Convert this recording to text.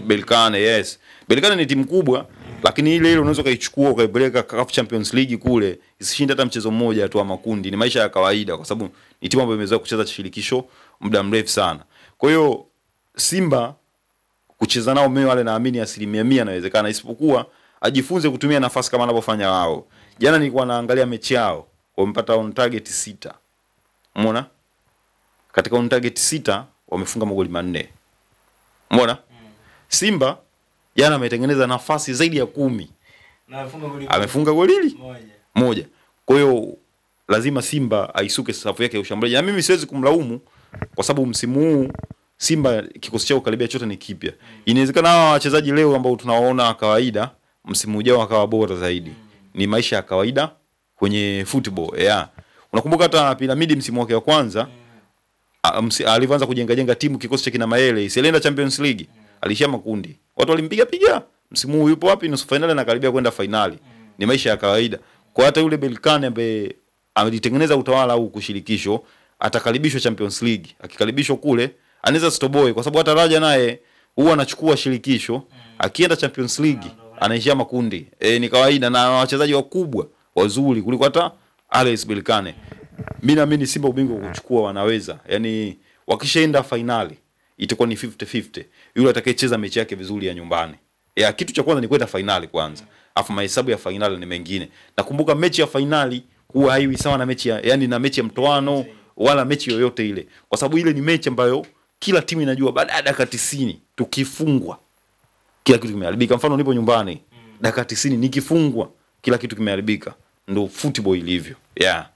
Berkane, yes. Berkane ni timu kubwa, lakini ile ile unaweza ukaichukua ukaipeleka CAF Champions League kule, isishinde hata mchezo mmoja tu wa makundi. Ni maisha ya kawaida kwa sababu ni timu ambayo imezoea kucheza shirikisho muda mrefu sana. Kwa hiyo Simba kucheza nao mimi wale naamini 100% inawezekana, isipokuwa ajifunze kutumia nafasi kama anavyofanya wao. Jana nilikuwa naangalia mechi yao, wamepata on target 6. Umeona? Katika on target 6 wamefunga magoli 4. Umeona? Simba jana ametengeneza nafasi zaidi ya 10. Na amefunga goli hili moja. Kwa hiyo lazima Simba aisuke safu yake ya ushambuliaji. Na mimi siwezi kumlaumu kwa sababu msimu huu Simba kikosi chao karibia chote ni kipya. Inawezekana hawa wachezaji leo ambao tunawaona kawaida msimu ujao wakawa bora zaidi. Ni maisha ya kawaida kwenye football. Yeah. Unakumbuka hata Piramidi msimu wake wa kwanza alivyoanza kujenga timu kikosi cha kina Mayele, isienda Champions League, alishia makundi. Watu walimpiga piga. Msimu huu yupo wapi? Nusu finali na karibia kwenda finali. Ni maisha ya kawaida. Kwa hata yule Berkane ambaye amelitengeneza utawala au kushirikisho atakaribishwa Champions League. Akikaribishwa kule anaweza stoboy kwa sababu hata Raja naye huwa anachukua shirikisho, akienda Champions League anaishia makundi. Ni kawaida na wachezaji wakubwa wazuri kuliko hata RS Berkane. Mimi naamini Simba ubingwa kuchukua wanaweza. Yaani wakishaenda finali itakuwa ni 50-50. Yule atakayecheza mechi yake vizuri ya nyumbani. Ya kitu cha kwanza ni kwenda finali kwanza. Afu mahesabu ya finali ni mengine. Nakumbuka mechi ya finali huwa haiwi sawa na mechi ya, yani na mechi ya mtoano wala mechi yoyote ile. Kwa sababu ile ni mechi ambayo kila timu inajua baada ya dakika 90 tukifungwa kila kitu kimeharibika. Mfano nipo nyumbani dakika 90 nikifungwa kila kitu kimeharibika. Ndio football ilivyo. Yeah.